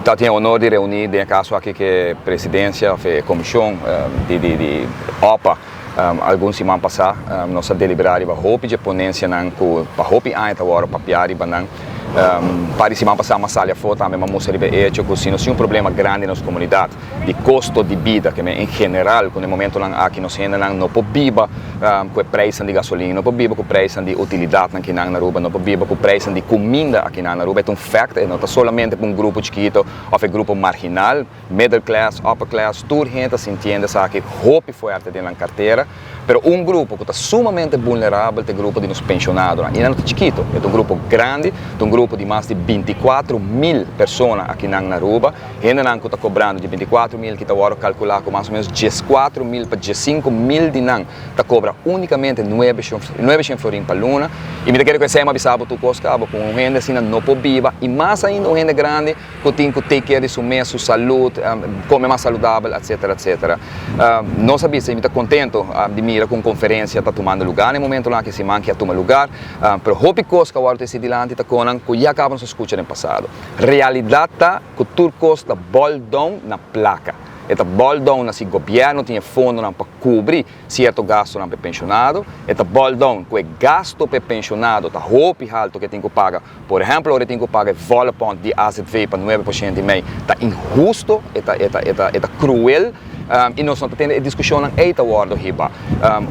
Ta tin honor di reuni den caso aki cu presidencia of comision di OPA. Algun siman pasa nos a delibera riba hopi di ponencianan cu pa hopi aña ta wordo papia riba nan. Pa di siman pasa m'a sali afo tambe, m'a mustra riba hecho cu si nos tin un problema grandi den nos comunidad di costo di bida, cu en general cu na momentonan aki nos hendenan no por biba cu e prijs di gasolina, no por biba cu e prijs di utilidad aki na Aruba, no por biba cu e prijs di cuminda aki na Aruba. E ta un fact, no ta solamente pa un grupo chikito of un grupo marginal, middle class, upper class, tur hende ta sintiendo esaki hopi fuerte den cartera, pero un grupo cu ta sumamente vulnerabel ta e grupo di nos pensionadonan. Y no ta chikito, e ta un grupo grandi, un grupo di mas di 24 mil persona aki na Aruba, hendenan cu ta cobrando di 24 mil, cu ta awor calcula cu mas o menos 14 mil pa 15 mil di nan ta cobra unicamente 900 florin pa luna. Y mi kier cu esey bisa bo tur cos caba, cu un hende asina no por biba, y mas ainda un hende grandi cu tin cu take care di su mes, su salud, come mas saludabel, etc. etc. Nos a bisa, mi ta contento di mira cu conferencia ta tumando luga na e momentonan cu siman cu a tuma luga, pero hopi cos cu awor ta dilanti ta cosnan cu ya caba nos scucha den pasado. Realidad ta cu tur cos ta boil down na placa. E ta boil down na si gobierno tin fondonan pa cubri cierto gastonan pa pensionado, e ta boil down cu e gasto pa pensionado ta hopi halto cu tin cu paga. Por ehempel, ora tin cu paga volle pond di AZV pa 9% y mei, ta inhusto, e ta cruel, y nos no tin discusion ey ta wordo hiba.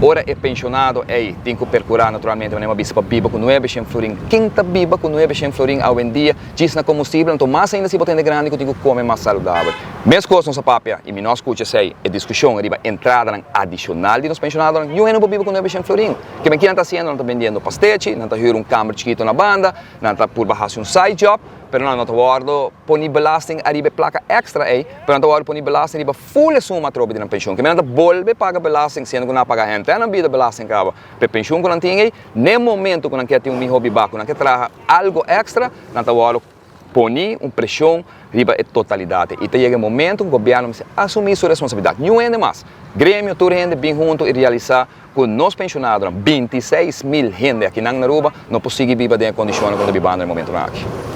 Ora e pensionado ey tin cu percura naturalmente, manera bisa pa biba cu 900 florin. Ken ta biba cu 900 florin awendia? Djis na combustibel, anto mas ainda si bo ta hende grandi cu tin cu come mas saludabel. Mes cos nos papia y mi no scucha esey e discusion riba entrada adicional di nos pensionadonan. Y no biba cu 900 florin. Cu kico nan ta haciendo? Nan ta bendiendo pastechi, nan ta huur un kamer chikito na banda, nan ta purba haci un side job, pero nan no ta wordo poni belasting ariba placa extra ey, pero nan ta wordo poni belasting ariba full suma trobe di nan pensioen. Cu nan ta bolbe paga belasting, siendo cu nan a paga henter nan bida belasting caba pa pensioen cu nan tin ey, na momento cu nan kier tin un miho biba, cu nan kier traha algo extra, nan ta wordo poni un presion riba e totalidad. Y ta yega un momento cu gobierno mester asumi su responsabilidad. Ningun hende mas. Gremio, tur hende bin hunto y realisa cu nos pensionadonan, 26 mil hende aki na Aruba, no por sigui biba den e condicion cu ta bibando na e momento aki.